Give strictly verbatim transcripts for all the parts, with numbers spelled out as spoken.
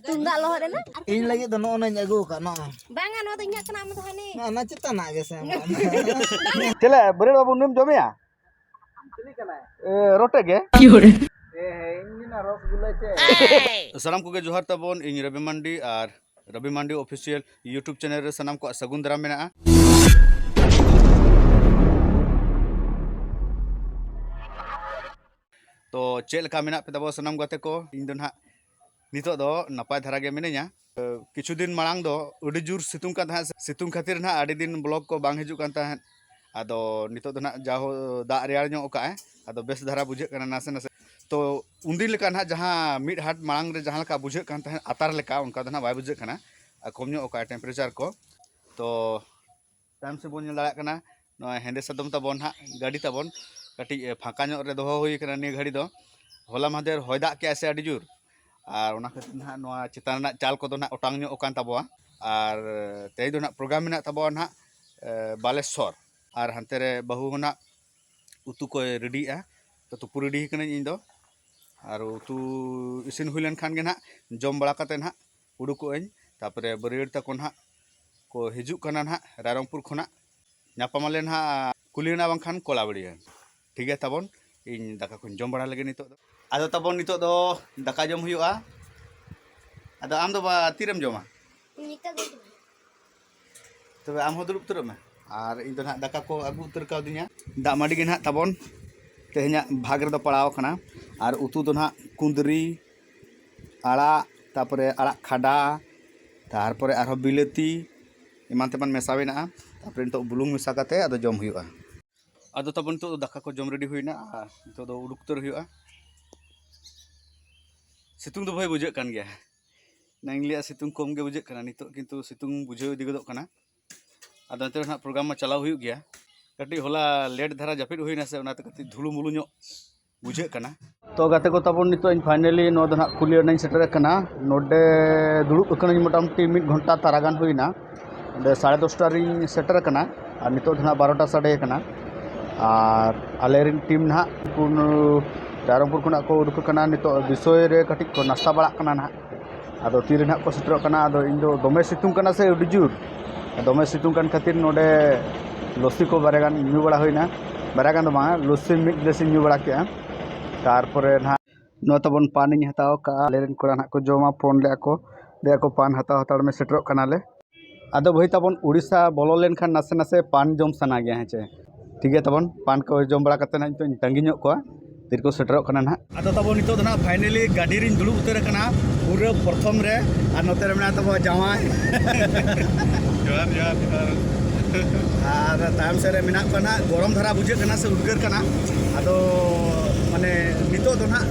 ᱛᱩᱢᱫᱟᱜ ᱞᱚᱦᱚᱫ ᱮᱱᱟ᱾ ᱤᱧ ᱞᱟᱹᱜᱤᱫ ᱫᱚ ᱱᱚᱜᱼᱚ ᱱᱟᱧ ᱟᱹᱜᱩ ᱟᱠᱟᱫ, ᱱᱚᱜᱼᱚ᱾ ᱵᱟᱝᱟ, ᱱᱚᱣᱟ ᱫᱚ ᱤᱧᱟᱹᱜ ᱠᱟᱱᱟ, ᱟᱢ ᱫᱚ ᱦᱟᱹᱱᱤ᱾ ᱱᱚᱜᱼᱚ ᱱᱟ ᱪᱮᱛᱟᱱᱟᱜ ᱜᱮ ᱥᱮ᱾ ᱪᱮᱫ ᱞᱮ, ᱵᱟᱹᱨᱭᱟᱹᱲ ᱵᱟᱹᱵᱩ ᱩᱱᱤᱢ ᱡᱚᱢᱮᱭᱟ? ᱮ, ᱨᱚᱴᱮ ᱜᱮ᱾ ᱥᱟᱱᱟᱢ ᱠᱚᱜᱮ ᱡᱚᱦᱟᱨ ᱛᱟᱵᱚᱱ, ᱤᱧ ᱨᱚᱵᱤ ᱢᱟᱱᱰᱤ ᱟᱨ ᱨᱚᱵᱤ ᱢᱟᱱᱰᱤ Official YouTube channel ᱨᱮ ᱥᱟᱱᱟᱢ ᱠᱚᱣᱟᱜ ᱥᱟᱹᱜᱩᱱ ᱫᱟᱨᱟᱢ ᱢᱮᱱᱟᱜᱼᱟ᱾ ᱛᱚ ᱪᱮᱫ ᱞᱮᱠᱟ ᱢᱮᱱᱟᱜ ᱯᱮ ᱛᱟᱵᱚ ᱥᱟᱱᱟᱢ ᱜᱟᱛᱮ ᱠᱚ? ᱤᱧ ᱫᱚ ᱱᱟᱦᱟᱜ ᱱᱤᱛᱚᱜ ᱫᱚ ᱱᱟᱯᱟᱭ ᱫᱷᱟᱨᱟ ᱜᱮ ᱢᱤᱱᱟᱹᱧᱟ᱾ ᱠᱤᱪᱷᱩ ᱫᱤᱱ ᱢᱟᱲᱟᱝ ᱫᱚ ᱟᱹᱰᱤ ᱡᱳᱨ ᱥᱤᱛᱩᱝ ᱠᱟᱱ ᱛᱟᱦᱮᱸᱫ, ᱥᱤᱛᱩᱝ ᱠᱷᱟᱹᱛᱤᱨ ᱱᱟᱦᱟᱜ ᱟᱹᱰᱤ ᱫᱤᱱ vlog ᱠᱚ ᱵᱟᱝ ᱦᱤᱡᱩᱜ ᱠᱟᱱ ᱛᱟᱦᱮᱸᱫ᱾ ᱟᱫᱚ ᱱᱤᱛᱚᱜ ᱫᱚ ᱱᱟᱦᱟᱜ ᱡᱟᱦᱳ ᱫᱟᱜ ᱨᱮᱭᱟᱲ ᱧᱚᱜ ᱠᱟᱜᱼᱟᱭ, ᱟᱫᱚ ᱵᱮᱥ ᱫᱷᱟᱨᱟ ᱵᱩᱡᱷᱟᱹᱜ ᱠᱟᱱᱟ ᱱᱟᱥᱮ ᱱᱟᱥᱮ᱾ ᱛᱚ ᱩᱱᱫᱤᱱ ᱞᱮᱠᱟ ᱱᱟᱦᱟᱜ ᱡᱟᱦᱟᱸ ᱢᱤᱫ ᱦᱟᱴ ᱢᱟᱲᱟᱝ ᱨᱮ ᱡᱟᱦᱟᱸ ᱞᱮᱠᱟ ᱵᱩᱡᱷᱟᱹᱜ ᱠᱟᱱ ᱛᱟᱦᱮᱸᱫ ᱟᱛᱟᱨ ᱞᱮᱠᱟ, ᱚᱱᱠᱟ ᱫᱚ ᱱᱟᱦᱟᱜ ᱵᱟᱭ ᱵᱩᱡᱷᱟᱹᱜ ᱠᱟᱱᱟ᱾ ᱟᱨ ᱠᱚᱢ ᱧᱚᱜ ᱠᱟᱜᱼᱟᱭ temperature ᱠᱚ᱾ ᱛᱚ ᱛᱟᱭᱚᱢ ᱥᱮᱫ ᱵᱚᱱ ᱧᱮᱞ ᱫᱟᱲᱮᱭᱟᱜ ᱠᱟᱱᱟ, ᱱᱚᱣᱟ ᱦᱮᱸᱫᱮ ᱥᱟᱫᱚᱢ ᱛᱟᱵᱚᱱ ᱦᱟᱸᱜ, ᱜᱟᱹᱰᱤ ᱛᱟᱵᱚᱱ ᱠᱟᱹᱴᱤᱡ, ᱮ, ᱯᱷᱟᱸᱠᱟ ᱧᱚᱜ ᱨᱮ ᱫᱚᱦᱚ ᱦᱩᱭ ᱠᱟᱱᱟ ᱱᱤᱭᱟᱹ ᱜᱷᱟᱹᱲᱤ ᱫᱚ᱾ ᱦᱚᱞᱟ ᱢᱟᱦᱫᱮᱨ ᱦᱚᱭ ᱫᱟᱜ ᱠᱮᱜᱼᱟ ᱥᱮ ᱟᱹᱰᱤ ᱡᱳᱨ, ᱟᱨ ᱚᱱᱟ ᱠᱷᱟᱹᱛᱤᱨ ᱱᱟᱦᱟᱜ ᱱᱚᱣᱟ ᱪᱮᱛᱟᱱ ᱨᱮᱱᱟᱜ ᱪᱟᱞ ᱠᱚᱫᱚ ᱱᱟᱦᱟᱜ ᱚᱴᱟᱝ ᱧᱚᱜ ᱟᱠᱟᱱ ᱛᱟᱵᱚᱣᱟ᱾ ᱟᱨ ᱛᱮᱦᱮᱧ ᱫᱚ ᱱᱟᱦᱟᱜ program ᱢᱮᱱᱟᱜ ᱛᱟᱵᱚᱣᱟ ᱱᱟᱦᱟᱜ, ᱮ, ᱵᱟᱞᱮᱥᱚᱨ, ᱟᱨ ᱦᱟᱱᱛᱮ ᱨᱮ ᱵᱟᱹᱦᱩ ᱦᱚᱸ ᱱᱟᱦᱟᱜ ᱩᱛᱩ ᱠᱚᱭ ready ᱭᱮᱜᱼᱟ᱾ ᱛᱚ ᱛᱩᱯᱩ ready ᱠᱟᱹᱱᱟᱹᱧ ᱤᱧ ᱫᱚ, ᱟᱨ ᱩᱛᱩ ᱤᱥᱤᱱ ᱦᱩᱭ ᱞᱮᱱᱠᱷᱟᱱ ᱜᱮ ᱱᱟᱦᱟᱜ ᱡᱚᱢ ᱵᱟᱲᱟ ᱠᱟᱛᱮ ᱱᱟᱦᱟᱜ ᱩᱰᱩᱠᱚᱜ ᱟᱹᱧ᱾ ᱛᱟᱯᱚᱨᱮ ᱵᱟᱹᱨᱭᱟᱹᱲ ᱛᱟᱠᱚ ᱱᱟᱦᱟᱜ ᱠᱚ ᱦᱤᱡᱩᱜ ᱠᱟᱱᱟ ᱱᱟᱦᱟᱜ ᱨᱟᱭᱨᱚᱝᱯᱩᱨ ᱠᱷᱚᱱᱟᱜ᱾ ᱧᱟᱯᱟᱢ ᱟᱞᱮ ᱱᱟᱦᱟᱜ ᱠᱩᱞᱤᱭᱟᱱᱟ ᱵᱟᱝᱠᱷᱟᱱ ᱠᱚᱞᱟᱵᱟᱲᱤᱭᱟᱹ᱾ ᱴᱷᱤᱠ ᱜᱮᱭᱟ ᱛᱟᱵᱚᱱ, ᱤᱧ ᱫᱟᱠᱟ ᱠᱚᱧ ᱡᱚᱢ ᱵᱟᱲᱟ ᱞᱮᱜᱮ ᱱᱤᱛᱚᱜ ᱫᱚ᱾ ᱟᱫᱚ ᱛᱟᱵᱚᱱ ᱱᱤᱛᱚᱜ ᱫᱚ ᱫᱟᱠᱟ ᱡᱚᱢ ᱦᱩᱭᱩᱜᱼᱟ᱾ ᱟᱫᱚ ᱟᱢ ᱫᱚ ᱵᱟ, ᱛᱤᱨᱮᱢ ᱡᱚᱢᱟ? ᱱᱤᱛᱚᱜ ᱜᱮ᱾ ᱛᱚᱵᱮ ᱟᱢ ᱦᱚᱸ ᱫᱩᱲᱩᱵ ᱩᱛᱟᱹᱨᱚᱜ ᱢᱮ᱾ ᱟᱨ ᱤᱧ ᱫᱚ ᱱᱟᱦᱟᱜ ᱫᱟᱠᱟ ᱠᱚ ᱟᱹᱜᱩ ᱩᱛᱟᱹᱨ ᱠᱟᱣᱫᱤᱧᱟ᱾ ᱫᱟᱜ ᱢᱟᱹᱰᱤ ᱜᱮ ᱱᱟᱦᱟᱜ ᱛᱟᱵᱚᱱ ᱛᱮᱦᱮᱧᱟᱜ ᱵᱷᱟᱜᱽ ᱨᱮᱫᱚ ᱯᱟᱲᱟᱣ ᱟᱠᱟᱱᱟ᱾ ᱟᱨ ᱩᱛᱩ ᱫᱚ ᱱᱟᱦᱟᱜ ᱠᱩᱸᱫᱽᱨᱤ ᱟᱲᱟᱜ, ᱛᱟᱨᱯᱚᱨᱮ ᱟᱲᱟᱜ ᱠᱷᱟᱰᱟ, ᱛᱟᱨᱯᱚᱨᱮ ᱟᱨᱦᱚᱸ ᱵᱤᱞᱟᱹᱛᱤ ᱮᱢᱟᱱ ᱛᱮᱢᱟᱱ ᱢᱮᱥᱟ ᱢᱮᱱᱟᱜᱼᱟ᱾ ᱛᱟᱨᱯᱚᱨᱮ ᱱᱤᱛᱚᱜ ᱵᱩᱞᱩᱝ ᱢᱮᱥᱟ ᱠᱟᱛᱮ ᱟᱫᱚ ᱡᱚᱢ ᱦᱩᱭᱩᱜᱼᱟ᱾ ᱟᱫᱚ ᱛᱟᱵᱚᱱ ᱱᱤᱛᱚᱜ ᱫᱚ ᱫᱟᱠᱟ ᱠᱚ ᱡᱚᱢ ready ᱦᱩᱭᱱᱟ, ᱟᱨ ᱱᱤᱛᱚᱜ ᱫᱚ ᱩᱰᱩᱠ ᱩᱛᱟᱹᱨ ᱦᱩᱭᱩᱜᱼᱟ᱾ ᱥᱤᱛᱩᱝ ᱫᱚ ᱵᱷᱟᱹᱭ ᱵᱩᱡᱷᱟᱹᱜ ᱠᱟᱱ ᱜᱮᱭᱟ᱾ ᱮᱱᱟᱝ ᱤᱧ ᱞᱟᱹᱭᱟ ᱥᱤᱛᱩᱝ ᱠᱚᱢ ᱜᱮ ᱵᱩᱡᱷᱟᱹᱜ ᱠᱟᱱᱟ, ᱱᱤᱛᱚᱜ ᱠᱤᱱᱛᱩ ᱥᱤᱛᱩᱝ ᱵᱩᱡᱷᱟᱹᱣ ᱤᱫᱤ ᱜᱚᱫᱚᱜ ᱠᱟᱱᱟ᱾ ᱟᱫᱚ ᱮᱱᱛᱮ ᱨᱮᱦᱚᱸ program ᱢᱟ ᱪᱟᱞᱟᱣ ᱦᱩᱭᱩᱜ ᱜᱮᱭᱟ᱾ ᱠᱟᱹᱴᱤᱡ ᱦᱚᱞᱟ late ᱫᱷᱟᱨᱟ ᱡᱟᱹᱯᱤᱫ ᱦᱩᱭᱱᱟ ᱥᱮ, ᱚᱱᱟᱛᱮ ᱠᱟᱹᱴᱤᱡ ᱫᱷᱩᱞᱩ ᱢᱩᱞᱩ ᱧᱚᱜ ᱵᱩᱡᱷᱟᱹᱜ ᱠᱟᱱᱟ᱾ ᱛᱚ ᱜᱟᱛᱮ ᱠᱚ ᱛᱟᱵᱚᱱ, ᱱᱤᱛᱚᱜ ᱤᱧ finally ᱱᱚᱣᱟ ᱫᱚ ᱱᱟᱦᱟᱜ ᱠᱩᱞᱤᱭᱟᱱᱟᱧ ᱥᱮᱴᱮᱨ ᱟᱠᱟᱱᱟ᱾ ᱱᱚᱰᱮ ᱫᱩᱲᱩᱵ ᱟᱠᱟᱱᱟᱧ ᱢᱚᱴᱟᱢᱩᱴᱤ ᱢᱤᱫ ᱜᱷᱚᱱᱴᱟ ᱛᱟᱨᱟ ᱜᱟᱱ ᱦᱩᱭᱱᱟ᱾ ᱚᱸᱰᱮ ᱥᱟᱲᱮ ᱫᱚᱥᱴᱟ ᱨᱤᱧ ᱥᱮᱴᱮᱨ ᱟᱠᱟᱱᱟ, ᱟᱨ ᱱᱤᱛᱚᱜ ᱫᱚ ᱱᱟᱦᱟᱜ ᱵᱟᱨᱚᱴᱟ ᱥᱟᱰᱮ ᱟᱠᱟᱱᱟ᱾ ᱟᱨ ᱟᱞᱮ ᱨᱮᱱ team ᱱᱟᱦᱟᱜ ᱯᱩᱱ, ᱨᱟᱭᱨᱚᱝᱯᱩᱨ ᱠᱷᱚᱱᱟᱜ ᱠᱚ ᱩᱰᱩᱠ ᱟᱠᱟᱱᱟ, ᱱᱤᱛᱚᱜ ᱵᱤᱥᱚᱭ ᱨᱮ ᱠᱟᱹᱴᱤᱡ ᱠᱚ ᱱᱟᱥᱛᱟ ᱵᱟᱲᱟᱜ ᱠᱟᱱᱟ ᱱᱟᱦᱟᱜ᱾ ᱟᱫᱚ ᱛᱤᱨᱮ ᱱᱟᱦᱟᱜ ᱠᱚ ᱥᱮᱴᱮᱨᱚᱜ ᱠᱟᱱᱟ? ᱟᱫᱚ ᱤᱧ ᱫᱚ ᱫᱚᱢᱮ ᱥᱤᱛᱩᱝ ᱠᱟᱱᱟ ᱥᱮ, ᱟᱹᱰᱤ ᱡᱳᱨ ᱫᱚᱢᱮ ᱥᱤᱛᱩᱝ ᱠᱟᱱ ᱠᱷᱟᱹᱛᱤᱨ ᱱᱚᱰᱮ ᱞᱚᱥᱥᱤ ᱠᱚ ᱵᱟᱨᱭᱟ ᱜᱟᱱ ᱧᱩ ᱵᱟᱲᱟ ᱦᱩᱭᱱᱟ᱾ ᱵᱟᱨᱭᱟ ᱜᱟᱱ ᱫᱚ ᱵᱟᱝ, ᱞᱚᱥᱥᱤ ᱢᱤᱫ ᱜᱤᱞᱟᱹᱥ ᱤᱧ ᱧᱩ ᱵᱟᱲᱟ ᱠᱮᱜᱼᱟ᱾ ᱛᱟᱨᱯᱚᱨᱮ ᱱᱟᱦᱟᱜ ᱱᱚᱣᱟ ᱛᱟᱵᱚᱱ ᱯᱟᱱ ᱤᱧ ᱦᱟᱛᱟᱣ ᱠᱟᱜᱼᱟ᱾ ᱟᱞᱮ ᱨᱮᱱ ᱠᱚᱲᱟ ᱱᱟᱦᱟᱜ ᱠᱚ ᱡᱚᱢᱟ, ᱯᱷᱳᱱ ᱞᱮᱜᱼᱟ ᱠᱚ, ᱞᱟᱹᱭᱟ ᱠᱚ, "ᱯᱟᱱ ᱦᱟᱛᱟᱣ ᱦᱟᱛᱟᱲ ᱢᱮ, ᱥᱮᱴᱮᱨᱚᱜ ᱠᱟᱱᱟᱞᱮ᱾" ᱟᱫᱚ ᱵᱷᱟᱹᱭ ᱛᱟᱵᱚᱱ, ᱩᱲᱤᱥᱥᱟ ᱵᱚᱞᱚ ᱞᱮᱱᱠᱷᱟᱱ ᱱᱟᱥᱮ ᱱᱟᱥᱮ ᱯᱟᱱ ᱡᱚᱢ ᱥᱟᱱᱟ ᱜᱮᱭᱟ, ᱦᱮᱸ ᱪᱮ? ᱴᱷᱤᱠ ᱜᱮᱭᱟ ᱛᱟᱵᱚᱱ, ᱯᱟᱱ ᱠᱚ ᱡᱚᱢ ᱵᱟᱲᱟ ᱠᱟᱛᱮ ᱱᱟᱦᱟᱜ ᱱᱤᱛᱚᱜ ᱤᱧ ᱛᱟᱺᱜᱤ ᱧᱚᱜ ᱠᱚᱣᱟ, ᱛᱤᱨᱮᱠᱚ ᱥᱮᱴᱮᱨᱚᱜ ᱠᱟᱱᱟ ᱱᱟᱦᱟᱜ᱾ ᱟᱫᱚ ᱛᱟᱵᱚᱱ ᱱᱤᱛᱚᱜ ᱫᱚ ᱱᱟᱦᱟᱜ finally ᱜᱟᱹᱰᱤ ᱨᱤᱧ ᱫᱩᱲᱩᱵ ᱩᱛᱟᱹᱨ ᱟᱠᱟᱱᱟ, ᱯᱩᱨᱟᱹ ᱯᱨᱚᱛᱷᱚᱢ ᱨᱮ᱾ ᱟᱨ ᱱᱚᱛᱮ ᱨᱮ ᱢᱮᱱᱟᱭ ᱛᱟᱵᱚᱱᱟ ᱡᱟᱶᱟᱭ᱾ ᱡᱚᱦᱟᱨ, ᱡᱚᱦᱟᱨ, ᱡᱚᱦᱟᱨ᱾ ᱟᱨ ᱛᱟᱭᱚᱢ ᱥᱮᱫ ᱨᱮ ᱢᱮᱱᱟᱜ ᱠᱚᱣᱟ ᱱᱟᱦᱟᱜ, ᱜᱚᱨᱚᱢ ᱫᱷᱟᱨᱟ ᱵᱩᱡᱷᱟᱹᱜ ᱠᱟᱱᱟ ᱥᱮ ᱩᱫᱽᱜᱟᱹᱨ ᱠᱟᱱᱟ? ᱟᱫᱚ ᱢᱟᱱᱮ ᱱᱤᱛᱚᱜ ᱫᱚ ᱱᱟᱦᱟᱜ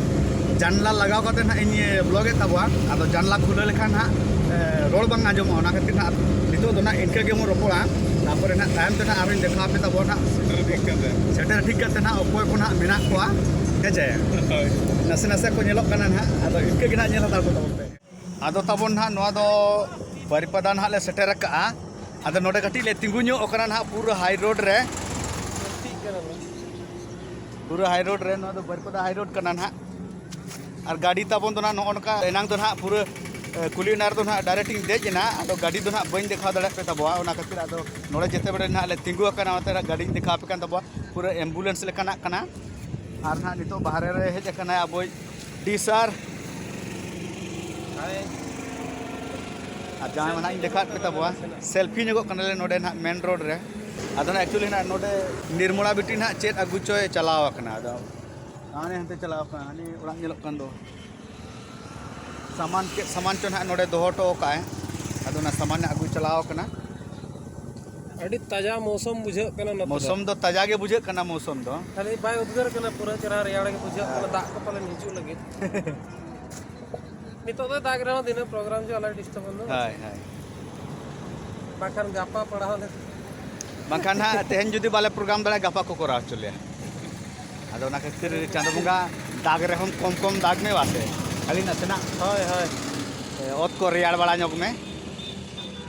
ᱡᱟᱱᱞᱟ ᱞᱟᱜᱟᱣ ᱠᱟᱛᱮ ᱱᱟᱦᱟᱜ ᱤᱧ vlog ᱮᱫ ᱛᱟᱵᱚᱣᱟ᱾ ᱟᱫᱚ ᱡᱟᱱᱞᱟ ᱠᱷᱩᱞᱟᱹᱣ ᱞᱮᱠᱷᱟᱱ ᱱᱟᱦᱟᱜ, ᱮ, ᱨᱚᱲ ᱵᱟᱝ ᱟᱸᱡᱚᱢᱚᱜᱼᱟ, ᱚᱱᱟ ᱠᱷᱟᱹᱛᱤᱨ ᱱᱟᱦᱟᱜ ᱱᱤᱛᱚᱜ ᱫᱚ ᱱᱟᱦᱟᱜ ᱤᱱᱠᱟᱹ ᱜᱮᱵᱚᱱ ᱨᱚᱯᱚᱲᱟ᱾ ᱛᱟᱨᱯᱚᱨᱮ ᱱᱟᱦᱟᱜ ᱛᱟᱭᱚᱢ ᱛᱮ ᱱᱟᱦᱟᱜ ᱟᱨᱦᱚᱸᱧ ᱫᱮᱠᱷᱟᱣ ᱟᱯᱮ ᱛᱟᱵᱚᱱᱟ ᱱᱟᱦᱟᱜ᱾ ᱥᱮᱴᱮᱨ ᱴᱷᱤᱠ ᱠᱟᱛᱮ᱾ ᱥᱮᱴᱮᱨ ᱴᱷᱤᱠ ᱠᱟᱛᱮ ᱱᱟᱦᱟᱜ ᱚᱠᱚᱭ ᱠᱚ ᱱᱟᱦᱟᱜ ᱢᱮᱱᱟᱜ ᱠᱚᱣᱟ, ᱦᱮᱸ ᱪᱮ? ᱦᱳᱭ᱾ ᱱᱟᱥᱮ ᱱᱟᱥᱮ ᱠᱚ ᱧᱮᱞᱚᱜ ᱠᱟᱱᱟ ᱱᱟᱦᱟᱜ, ᱟᱫᱚ ᱤᱱᱠᱟᱹ ᱜᱮ ᱱᱟᱦᱟᱜ ᱧᱮᱞ ᱦᱟᱛᱟᱲ ᱠᱚ ᱛᱟᱵᱚᱱ ᱯᱮ᱾ ᱟᱫᱚ ᱛᱟᱵᱚᱱ ᱱᱟᱦᱟᱜ ᱱᱚᱣᱟ ᱫᱚ ᱵᱟᱹᱨᱤᱯᱟᱫᱟ ᱱᱟᱦᱟᱜ ᱞᱮ ᱥᱮᱴᱮᱨ ᱟᱠᱟᱜᱼᱟ᱾ ᱟᱫᱚ ᱱᱚᱰᱮ ᱠᱟᱹᱴᱤᱡ ᱞᱮ ᱛᱤᱸᱜᱩ ᱧᱚᱜ ᱟᱠᱟᱱᱟ ᱱᱟᱦᱟᱜ, ᱯᱩᱨᱟᱹ high road ᱨᱮ᱾ ᱯᱩᱨᱟᱹ high road ᱨᱮ, ᱱᱚᱣᱟ ᱫᱚ ᱵᱟᱹᱨᱤᱯᱟᱫᱟ high road ᱠᱟᱱᱟ ᱱᱟᱦᱟᱜ᱾ ᱟᱨ ᱜᱟᱹᱰᱤ ᱛᱟᱵᱚᱱ ᱫᱚ ᱱᱟᱦᱟᱜ ᱱᱚᱜᱼᱚ ᱱᱚᱝᱠᱟ, ᱮᱱᱟᱝ ᱫᱚ ᱱᱟᱦᱟᱜ ᱯᱩᱨᱟᱹ, ᱮ, ᱠᱩᱞᱤ ᱚᱱᱟ ᱨᱮᱫᱚ ᱱᱟᱦᱟᱜ direct ᱤᱧ ᱫᱮᱡ ᱮᱱᱟ, ᱟᱫᱚ ᱜᱟᱹᱰᱤ ᱫᱚ ᱱᱟᱦᱟᱜ ᱵᱟᱹᱧ ᱫᱮᱠᱷᱟᱣ ᱫᱟᱲᱮᱭᱟᱜ ᱯᱮ ᱛᱟᱵᱚᱣᱟ᱾ ᱚᱱᱟ ᱠᱷᱟᱹᱛᱤᱨ ᱟᱫᱚ ᱱᱚᱰᱮ ᱡᱮᱛᱮ ᱵᱮᱲᱮ ᱱᱟᱦᱟᱜ ᱞᱮ ᱛᱤᱸᱜᱩ ᱟᱠᱟᱱᱟ, ᱚᱱᱟᱛᱮ ᱱᱟᱦᱟᱜ ᱜᱟᱹᱰᱤᱧ ᱫᱮᱠᱷᱟᱣ ᱟᱯᱮ ᱠᱟᱱ ᱛᱟᱵᱚᱣᱟ᱾ ᱯᱩᱨᱟᱹ ambulance ᱞᱮᱠᱟᱱᱟᱜ ᱠᱟᱱᱟ᱾ ᱟᱨ ᱱᱟᱦᱟᱜ ᱱᱤᱛᱚᱜ ᱵᱟᱦᱨᱮ ᱨᱮ ᱦᱮᱡ ᱟᱠᱟᱱᱟᱭ ᱟᱵᱚᱭᱤᱡ D sir᱾ ᱟᱨ ᱡᱟᱦᱟᱸᱭ ᱢᱟ ᱱᱟᱦᱟᱜ ᱤᱧ ᱫᱮᱠᱷᱟᱣᱟᱫ ᱯᱮ ᱛᱟᱵᱚᱣᱟ, selfie ᱧᱚᱜᱚᱜ ᱠᱟᱱᱟᱞᱮ ᱱᱚᱰᱮ ᱱᱟᱦᱟᱜ main road ᱨᱮ᱾ ᱟᱫᱚ ᱱᱟᱦᱟᱜ actually ᱱᱟᱦᱟᱜ ᱱᱚᱰᱮ ᱱᱤᱨᱢᱚᱞᱟ ᱵᱤᱴᱤ ᱱᱟᱦᱟᱜ ᱪᱮᱫ ᱟᱹᱜᱩ ᱪᱚᱭ ᱪᱟᱞᱟᱣ ᱟᱠᱟᱱᱟ᱾ ᱟᱫᱚ ᱦᱟᱱᱮ ᱦᱟᱱᱛᱮ ᱪᱟᱞᱟᱣ ᱟᱠᱟᱱᱟ, ᱦᱟᱱᱮ ᱚᱲᱟᱜ ᱧᱮᱞᱚᱜ ᱠᱟᱱ ᱫᱚ᱾ ᱥᱟᱢᱟᱱ, ᱪᱮᱫ ᱥᱟᱢᱟᱱ ᱪᱚ ᱱᱟᱦᱟᱜ ᱱᱚᱰᱮ ᱫᱚᱦᱚ ᱦᱚᱴᱚ ᱠᱟᱜᱼᱟᱭ᱾ ᱟᱫᱚ ᱚᱱᱟ ᱥᱟᱢᱟᱱ ᱟᱹᱜᱩᱭ ᱪᱟᱞᱟᱣ ᱟᱠᱟᱱᱟ᱾ ᱟᱹᱰᱤ ᱛᱟᱡᱟ ᱢᱳᱥᱚᱢ ᱵᱩᱡᱷᱟᱹᱜ ᱠᱟᱱᱟ ᱱᱚᱛᱮ ᱫᱚ᱾ ᱢᱳᱥᱚᱢ ᱫᱚ ᱛᱟᱡᱟ ᱜᱮ ᱵᱩᱡᱷᱟᱹᱜ ᱠᱟᱱᱟ, ᱢᱳᱥᱚᱢ ᱫᱚ᱾ ᱠᱷᱟᱹᱞᱤ ᱵᱟᱭ ᱩᱫᱽᱜᱟᱹᱨ ᱠᱟᱱᱟ, ᱯᱩᱨᱟᱹ ᱪᱮᱦᱨᱟ ᱨᱮᱭᱟᱲ ᱜᱮ ᱵᱩᱡᱷᱟᱹᱜ ᱠᱟᱱᱟ᱾ ᱦᱮᱸ᱾ ᱫᱟᱜ ᱠᱚ ᱯᱟᱞᱮᱱ ᱦᱤᱡᱩᱜ ᱞᱟᱹᱜᱤᱫ᱾ ᱱᱤᱛᱚᱜ ᱫᱚ ᱫᱟᱜ ᱨᱮᱦᱚᱸ ᱫᱤᱱᱟᱹᱢ program ᱡᱚ ᱟᱞᱮ disturb ᱵᱚᱱ ᱫᱚ᱾ ᱦᱳᱭ, ᱦᱳᱭ᱾ ᱵᱟᱠᱷᱟᱱ ᱜᱟᱯᱟ ᱯᱟᱲᱦᱟᱣ ᱞᱮ ᱵᱟᱝᱠᱷᱟᱱ ᱦᱟᱸᱜ ᱛᱮᱦᱮᱧ ᱡᱩᱫᱤ ᱵᱟᱞᱮ program ᱫᱟᱲᱮᱭᱟᱜᱼᱟ, ᱜᱟᱯᱟ ᱠᱚ ᱠᱚᱨᱟᱣ ᱦᱚᱪᱚ ᱞᱮᱭᱟ᱾ ᱟᱫᱚ ᱚᱱᱟ ᱠᱷᱟᱹᱛᱤᱨ ᱪᱟᱸᱫᱚ ᱵᱚᱸᱜᱟ ᱫᱟᱜᱽ ᱨᱮᱦᱚᱸ ᱠᱚᱢ ᱠᱚᱢ ᱫᱟᱜᱽ ᱢᱮ ᱵᱟᱥᱮ, ᱠᱷᱟᱹᱞᱤ ᱱᱟᱥᱮᱱᱟᱜ᱾ ᱦᱳᱭ, ᱦᱳᱭ᱾ ᱮ, ᱚᱛ ᱠᱚ ᱨᱮᱭᱟᱲ ᱵᱟᱲᱟ ᱧᱚᱜᱽ ᱢᱮ᱾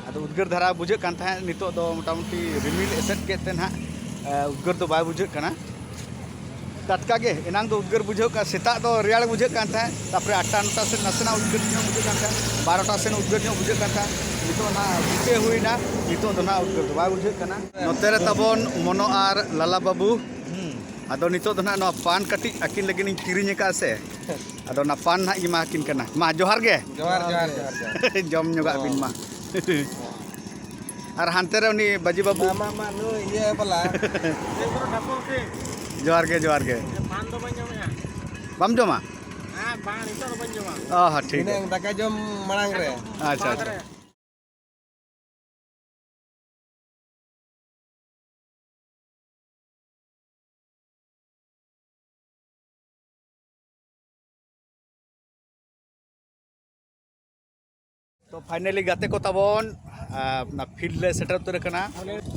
ᱟᱫᱚ ᱩᱫᱽᱜᱟᱹᱨ ᱫᱷᱟᱨᱟ ᱵᱩᱡᱷᱟᱹᱜ ᱠᱟᱱ ᱛᱟᱦᱮᱸᱫ, ᱱᱤᱛᱚᱜ ᱫᱚ ᱢᱚᱴᱟᱢᱩᱴᱤ ᱨᱤᱢᱤᱞ ᱮᱥᱮᱫ ᱠᱮᱫ ᱛᱮ ᱱᱟᱦᱟᱜ, ᱮ, ᱩᱫᱽᱜᱟᱹᱨ ᱫᱚ ᱵᱟᱭ ᱵᱩᱡᱷᱟᱹᱜ ᱠᱟᱱᱟ᱾ ᱴᱟᱴᱠᱟ ᱜᱮ, ᱮᱱᱟᱝ ᱫᱚ ᱩᱫᱽᱜᱟᱹᱨ ᱵᱩᱡᱷᱟᱹᱜ ᱠᱟᱱ, ᱥᱮᱛᱟᱜ ᱫᱚ ᱨᱮᱭᱟᱲ ᱵᱩᱡᱷᱟᱹᱜ ᱠᱟᱱ ᱛᱟᱦᱮᱸᱫ, ᱛᱟᱨᱯᱚᱨᱮ ᱟᱴᱴᱟ ᱱᱚᱴᱟ ᱥᱮᱫ ᱱᱟᱥᱮᱱᱟᱜ ᱩᱫᱽᱜᱟᱹᱨ ᱧᱚᱜ ᱵᱩᱡᱷᱟᱹᱜ ᱠᱟᱱ ᱛᱟᱦᱮᱸᱫ, ᱵᱟᱨᱚᱴᱟ ᱥᱮᱫ ᱩᱫᱽᱜᱟᱹᱨ ᱧᱚᱜ ᱵᱩᱡᱷᱟᱹᱜ ᱠᱟᱱ ᱛᱟᱦᱮᱸᱫ, ᱱᱤᱛᱚᱜ ᱱᱟᱦᱟᱜ ᱵᱤᱠᱮ ᱦᱩᱭᱱᱟ, ᱱᱤᱛᱚᱜ ᱫᱚ ᱱᱟᱦᱟᱜ ᱩᱫᱽᱜᱟᱹᱨ ᱫᱚ ᱵᱟᱭ ᱵᱩᱡᱷᱟᱹᱜ ᱠᱟᱱᱟ᱾ ᱱᱚᱛᱮ ᱨᱮ ᱛᱟᱵᱚᱱ ᱢᱚᱱᱚ ᱟᱨ ᱞᱟᱞᱟ ᱵᱟᱹᱵᱩ᱾ ᱟᱫᱚ ᱱᱤᱛᱚᱜ ᱫᱚ ᱱᱟᱦᱟᱜ ᱱᱚᱣᱟ ᱯᱟᱱ ᱠᱟᱹᱴᱤᱡ ᱟᱹᱠᱤᱱ ᱞᱟᱹᱜᱤᱫ ᱤᱧ ᱠᱤᱨᱤᱧ ᱟᱠᱟᱫᱼᱟ ᱥᱮ, ᱟᱫᱚ ᱚᱱᱟ ᱯᱟᱱ ᱱᱟᱦᱟᱜ ᱤᱧ ᱮᱢᱟ ᱟᱹᱠᱤᱱ ᱠᱟᱱᱟ᱾ ᱢᱟ, ᱡᱚᱦᱟᱨ ᱜᱮ᱾ ᱡᱚᱦᱟᱨ, ᱡᱚᱦᱟᱨ, ᱡᱚᱦᱟᱨ, ᱡᱚᱦᱟᱨ᱾ ᱡᱚᱢ ᱧᱚᱜᱟᱜ ᱵᱤᱱ ᱢᱟ᱾ ᱟᱨ ᱦᱟᱱᱛᱮ ᱨᱮ ᱩᱱᱤ ᱵᱟᱹᱡᱤ ᱵᱟᱹᱵᱩ᱾ ᱢᱟ, ᱢᱟ, ᱢᱟ, ᱱᱩᱭ ᱤᱭᱟᱹ ᱵᱟᱞᱟ᱾ ᱡᱚᱦᱟᱨ ᱜᱮ, ᱡᱚᱦᱟᱨ ᱜᱮ᱾ ᱯᱟᱱ ᱫᱚ ᱵᱟᱹᱧ ᱡᱚᱢᱮᱜᱼᱟ᱾ ᱵᱟᱢ ᱡᱚᱢᱟ? ᱦᱮᱸ, ᱵᱟᱝ, ᱱᱤᱛᱚᱜ ᱫᱚ ᱵᱟᱹᱧ ᱡᱚᱢᱟ᱾ ᱚ, ᱦᱚᱸ, ᱴᱷᱤᱠ ᱜᱮᱭᱟ᱾ ᱮᱱᱟᱝ ᱫᱟᱠᱟ ᱡᱚᱢ ᱢᱟᱲᱟᱝ ᱨᱮ᱾ ᱟᱪᱪᱷᱟ, ᱟᱪᱪᱷᱟ᱾ ᱛᱚ finally ᱜᱟᱛᱮ ᱠᱚ ᱛᱟᱵᱚᱱ, ᱟᱨ ᱚᱱᱟ field ᱞᱮ ᱥᱮᱴᱮᱨ ᱩᱛᱟᱹᱨ ᱟᱠᱟᱱᱟ᱾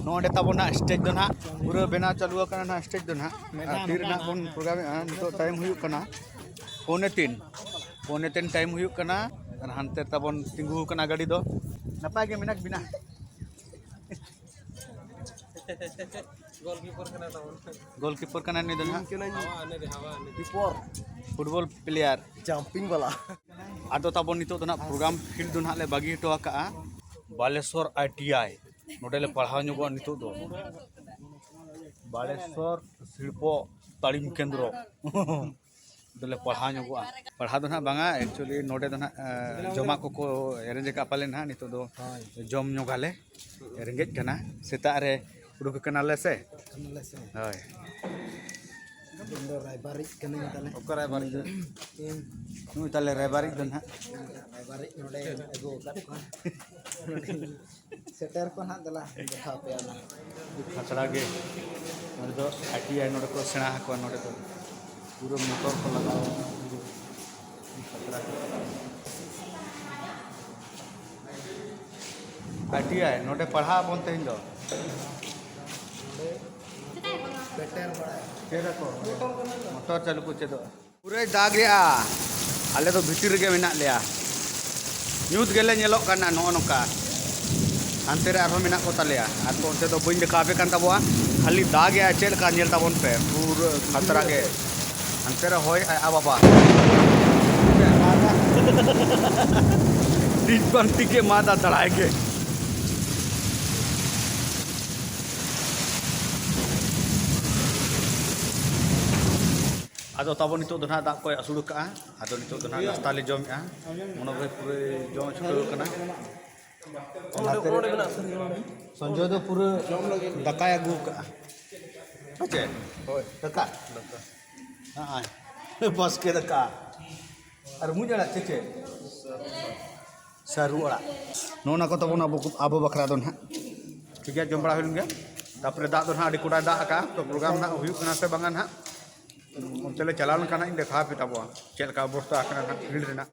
ᱱᱚᱰᱮ ᱛᱟᱵᱚᱱ ᱱᱟᱦᱟᱜ stage ᱫᱚ ᱱᱟᱦᱟᱜ ᱯᱩᱨᱟᱹ ᱵᱮᱱᱟᱣ ᱪᱟᱹᱞᱩ ᱟᱠᱟᱱᱟ ᱱᱟᱦᱟᱜ stage ᱫᱚ ᱱᱟᱦᱟᱜ᱾ ᱟᱨ ᱛᱤ ᱨᱮᱱᱟᱜ ᱵᱚᱱ program ᱮᱜᱼᱟ, ᱱᱤᱛᱚᱜ time ᱦᱩᱭᱩᱜ ᱠᱟᱱᱟ ᱯᱚᱱᱮ ᱛᱤᱱ, ᱯᱚᱱᱮ ᱛᱤᱱ time ᱦᱩᱭᱩᱜ ᱠᱟᱱᱟ᱾ ᱟᱨ ᱦᱟᱱᱛᱮ ᱛᱟᱵᱚᱱ ᱛᱤᱸᱜᱩ ᱟᱠᱟᱱᱟ ᱜᱟᱹᱰᱤ ᱫᱚ᱾ ᱱᱟᱯᱟᱭ ᱜᱮ ᱢᱮᱱᱟᱜ ᱵᱤᱱᱟ? ᱜᱳᱞᱠᱤᱯᱟᱨ ᱠᱟᱱᱟᱭ ᱛᱟᱵᱚᱱ᱾ ᱜᱳᱞᱠᱤᱯᱟᱨ ᱠᱟᱱᱟᱭ ᱱᱩᱭ ᱫᱚ ᱱᱟᱦᱟᱜ᱾ ᱦᱟᱣᱟ ᱟᱱᱮ ᱨᱮ, ᱦᱟᱣᱟ ᱟᱱᱮ ᱨᱮ᱾ Football player. ᱡᱟᱢᱯᱤᱝ ᱵᱟᱞᱟ᱾ ᱟᱫᱚ ᱛᱟᱵᱚᱱ ᱱᱤᱛᱚᱜ ᱫᱚ ᱱᱟᱦᱟᱜ program field ᱫᱚ ᱱᱟᱦᱟᱜ ᱞᱮ ᱵᱟᱹᱜᱤ ᱦᱚᱴᱚ ᱟᱠᱟᱜᱼᱟ ᱵᱟᱞᱮᱥᱚᱨ ᱟᱭ ᱴᱤ ᱟᱭ᱾ ᱱᱚᱰᱮ ᱞᱮ ᱯᱟᱲᱦᱟᱣ ᱧᱚᱜᱚᱜᱼᱟ ᱱᱤᱛᱚᱜ ᱫᱚ᱾ ᱵᱟᱞᱮᱥᱚᱨ ᱥᱤᱞᱯᱚ ᱛᱟᱹᱲᱤᱢ ᱠᱮᱱᱫᱨᱚ᱾ ᱫᱚᱞᱮ ᱯᱟᱲᱦᱟᱣ ᱧᱚᱜᱚᱜᱼᱟ᱾ ᱯᱟᱲᱦᱟᱣ ᱫᱚ ᱱᱟᱦᱟᱜ ᱵᱟᱝᱟ, actually ᱱᱚᱰᱮ ᱫᱚ ᱱᱟᱦᱟᱜ, ᱮ, ᱡᱚᱢᱟᱜ ᱠᱚᱠᱚ arrange ᱟᱠᱟᱫ ᱯᱟᱞᱮ ᱱᱟᱦᱟᱜ᱾ ᱱᱤᱛᱚᱜ ᱫᱚ ᱦᱳᱭ᱾ ᱡᱚᱢ ᱧᱚᱜᱟᱞᱮ᱾ ᱨᱮᱸᱜᱮᱡ ᱠᱟᱱᱟ, ᱥᱮᱛᱟᱜ ᱨᱮ ᱩᱰᱩᱠ ᱟᱠᱟᱱᱟᱞᱮ ᱥᱮ᱾ ᱠᱟᱱᱟᱞᱮ ᱥᱮ᱾ ᱦᱳᱭ᱾ ᱤᱧ ᱫᱚ ᱨᱟᱭᱵᱟᱨᱤᱡ ᱠᱟᱹᱱᱟᱹᱧ ᱛᱟᱞᱮ᱾ ᱚᱠᱟ ᱨᱟᱭᱵᱟᱨᱤᱡ ᱫᱚ? ᱤᱧ ᱱᱩᱭ ᱛᱟᱞᱮ ᱨᱟᱭᱵᱟᱨᱤᱡ ᱫᱚ ᱱᱟᱦᱟᱜ᱾ ᱨᱟᱭᱵᱟᱨᱤᱡ ᱱᱚᱰᱮ ᱟᱹᱜᱩ ᱟᱠᱟᱫ ᱠᱚᱣᱟ᱾ ᱥᱮᱴᱮᱨ ᱠᱚ ᱱᱟᱦᱟᱜ, ᱫᱮᱞᱟ, ᱫᱮᱠᱷᱟᱣ ᱯᱮᱭᱟ ᱚᱱᱟ᱾ ᱠᱷᱟᱛᱲᱟ ᱜᱮ᱾ ᱱᱚᱰᱮ ᱫᱚ ᱟᱭ ᱴᱤ ᱟᱭ ᱱᱚᱰᱮ ᱠᱚ ᱥᱮᱬᱟ ᱟᱠᱚᱣᱟ, ᱱᱚᱰᱮ ᱫᱚ ᱯᱩᱨᱟᱹ ᱢᱚᱴᱚᱨ ᱠᱚ ᱞᱟᱜᱟᱣ ᱠᱟᱱᱟ᱾ ᱠᱷᱟᱛᱲᱟ ᱜᱮ᱾ ᱟᱭ ᱴᱤ ᱟᱭ, ᱱᱚᱰᱮ ᱯᱟᱲᱦᱟᱜ ᱟᱵᱚᱱ ᱛᱮᱦᱮᱧ ᱫᱚ᱾ ᱱᱚᱰᱮ ᱵᱮᱴᱮᱨ ᱵᱟᱲᱟᱭ᱾ ᱪᱮᱫ ᱟᱠᱚ? ᱢᱚᱴᱚᱨ ᱪᱟᱹᱞᱩ ᱠᱚ ᱪᱮᱫᱚᱜᱼᱟ᱾ ᱯᱩᱨᱟᱹᱭ ᱫᱟᱜᱮᱜᱼᱟ᱾ ᱟᱞᱮ ᱫᱚ ᱵᱷᱤᱛᱤᱨ ᱨᱮᱜᱮ ᱢᱮᱱᱟᱜ ᱞᱮᱭᱟ᱾ ᱧᱩᱛ ᱜᱮᱞᱮ ᱧᱮᱞᱚᱜ ᱠᱟᱱᱟ ᱱᱚᱜᱼᱚ ᱱᱚᱝᱠᱟ᱾ ᱦᱟᱱᱛᱮ ᱨᱮ ᱟᱨᱦᱚᱸ ᱢᱮᱱᱟᱜ ᱠᱚ ᱛᱟᱞᱮᱭᱟ᱾ ᱟᱨ ᱚᱱᱛᱮ ᱫᱚ ᱵᱟᱹᱧ ᱫᱮᱠᱷᱟᱣ ᱟᱯᱮ ᱠᱟᱱ ᱛᱟᱵᱚᱣᱟ᱾ ᱠᱷᱟᱹᱞᱤ ᱫᱟᱜ ᱮᱜᱼᱟᱭ, ᱪᱮᱫ ᱞᱮᱠᱟ ᱧᱮᱞ ᱛᱟᱵᱚᱱ ᱯᱮ, ᱯᱩᱨᱟᱹ ᱠᱷᱟᱛᱨᱟ ᱜᱮ᱾ ᱦᱟᱱᱛᱮ ᱨᱮ ᱦᱚᱭ ᱟᱭ, ᱟ ᱵᱟᱵᱟ᱾ ᱰᱤᱥ ᱵᱟᱝᱴᱤ ᱜᱮ ᱢᱟ ᱫᱟ ᱫᱟᱲᱟᱭ ᱜᱮ᱾ ᱟᱫᱚ ᱛᱟᱵᱚᱱ ᱱᱤᱛᱚᱜ ᱫᱚ ᱱᱟᱦᱟᱜ ᱫᱟᱜ ᱠᱚᱭ ᱟᱹᱥᱩᱲ ᱠᱟᱜᱼᱟ᱾ ᱟᱫᱚ ᱱᱤᱛᱚᱜ ᱫᱚ ᱱᱟᱦᱟᱜ ᱱᱟᱥᱛᱟ ᱞᱮ ᱡᱚᱢᱮᱜᱼᱟ᱾ ᱢᱚᱱᱳ ᱵᱷᱟᱭ ᱯᱩᱨᱟᱹ ᱡᱚᱢ ᱪᱷᱩᱴᱟᱹᱣ ᱠᱟᱱᱟ᱾ ᱚᱱᱟᱛᱮ ᱥᱚᱧᱡᱚᱭ ᱫᱚ ᱯᱩᱨᱟᱹ ᱫᱟᱠᱟᱭ ᱟᱹᱜᱩ ᱠᱟᱜᱼᱟ᱾ ᱦᱮᱸ ᱪᱮ? ᱦᱳᱭ᱾ ᱫᱟᱠᱟ? ᱫᱟᱠᱟ᱾ ᱦᱮᱸ, ᱵᱟᱥᱠᱮ ᱫᱟᱠᱟ᱾ ᱟᱨ ᱢᱩᱡ ᱟᱲᱟᱜ ᱪᱮ ᱪᱮ? ᱥᱟᱹᱨᱩ ᱟᱲᱟᱜ᱾ ᱱᱚᱜᱼᱚ ᱱᱟ ᱠᱚ ᱛᱟᱵᱚᱱ ᱟᱵᱚ, ᱟᱵᱚ ᱵᱟᱠᱷᱨᱟ ᱫᱚ ᱱᱟᱦᱟᱜ᱾ ᱴᱷᱤᱠ ᱜᱮᱭᱟ, ᱡᱚᱢ ᱵᱟᱲᱟ ᱦᱩᱭ ᱞᱮᱱ ᱜᱮ᱾ ᱛᱟᱨᱯᱚᱨᱮ ᱫᱟᱜ ᱫᱚ ᱱᱟᱦᱟᱜ ᱟᱹᱰᱤ ᱠᱚᱰᱟᱭ ᱫᱟᱜ ᱟᱠᱟᱜᱼᱟ᱾ ᱛᱚ, ᱯᱨᱳᱜᱨᱟᱢ ᱱᱟᱦᱟᱜ ᱦᱩᱭᱩᱜ ᱠᱟᱱᱟ ᱥᱮ ᱵᱟᱝᱟ ᱱᱟᱦᱟᱜ? ᱚᱱᱛᱮ ᱞᱮ ᱪᱟᱞᱟᱣ ᱞᱮᱱᱠᱷᱟᱱ ᱦᱟᱸᱜ ᱤᱧ ᱫᱮᱠᱷᱟᱣ ᱟᱯᱮ ᱛᱟᱵᱚᱣᱟ ᱪᱮᱫ ᱞᱮᱠᱟ ᱚᱵᱚᱥᱛᱟ ᱟᱠᱟᱱᱟ ᱱᱟᱦᱟᱜ ᱯᱷᱤᱞᱰ ᱨᱮᱱᱟᱜ᱾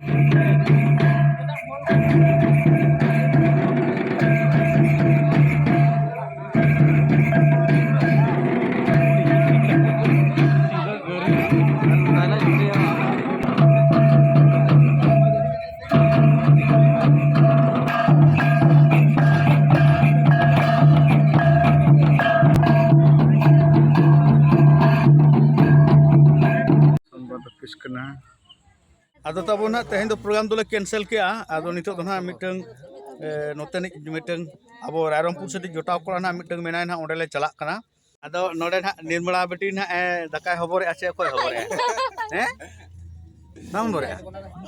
ᱟᱫᱚ ᱛᱟᱵᱚ ᱱᱟᱦᱟᱜ ᱛᱮᱦᱮᱧ ᱫᱚ ᱯᱨᱳᱜᱨᱟᱢ ᱫᱚᱞᱮ ᱠᱮᱱᱥᱮᱞ ᱠᱮᱜᱼᱟ᱾ ᱟᱫᱚ ᱱᱤᱛᱚᱜ ᱫᱚ ᱱᱟᱦᱟᱜ ᱢᱤᱫᱴᱟᱝ, ᱮ, ᱱᱚᱛᱮᱱᱤᱡ ᱢᱤᱫᱴᱟᱝ ᱟᱵᱚ ᱨᱟᱭᱨᱚᱝᱯᱩᱨ ᱥᱮᱫ ᱡᱚᱴᱟᱣ ᱠᱚᱲᱟ ᱱᱟᱦᱟᱜ ᱢᱤᱫᱴᱟᱝ ᱢᱮᱱᱟᱭ ᱱᱟᱦᱟᱜ, ᱚᱸᱰᱮ ᱞᱮ ᱪᱟᱞᱟᱜ ᱠᱟᱱᱟ᱾ ᱟᱫᱚ ᱱᱚᱰᱮ ᱱᱟᱦᱟᱜ ᱱᱤᱨᱢᱚᱞᱟ ᱵᱤᱴᱤ ᱱᱟᱦᱟᱜ, ᱮ, ᱫᱟᱠᱟᱭ ᱦᱚᱵᱚᱨᱮᱜᱼᱟ ᱥᱮ ᱚᱠᱚᱭ ᱦᱚᱵᱚᱨᱮᱜᱼᱟ? ᱦᱮᱸ? ᱵᱟᱢ ᱦᱚᱵᱚᱨᱮᱜᱼᱟ?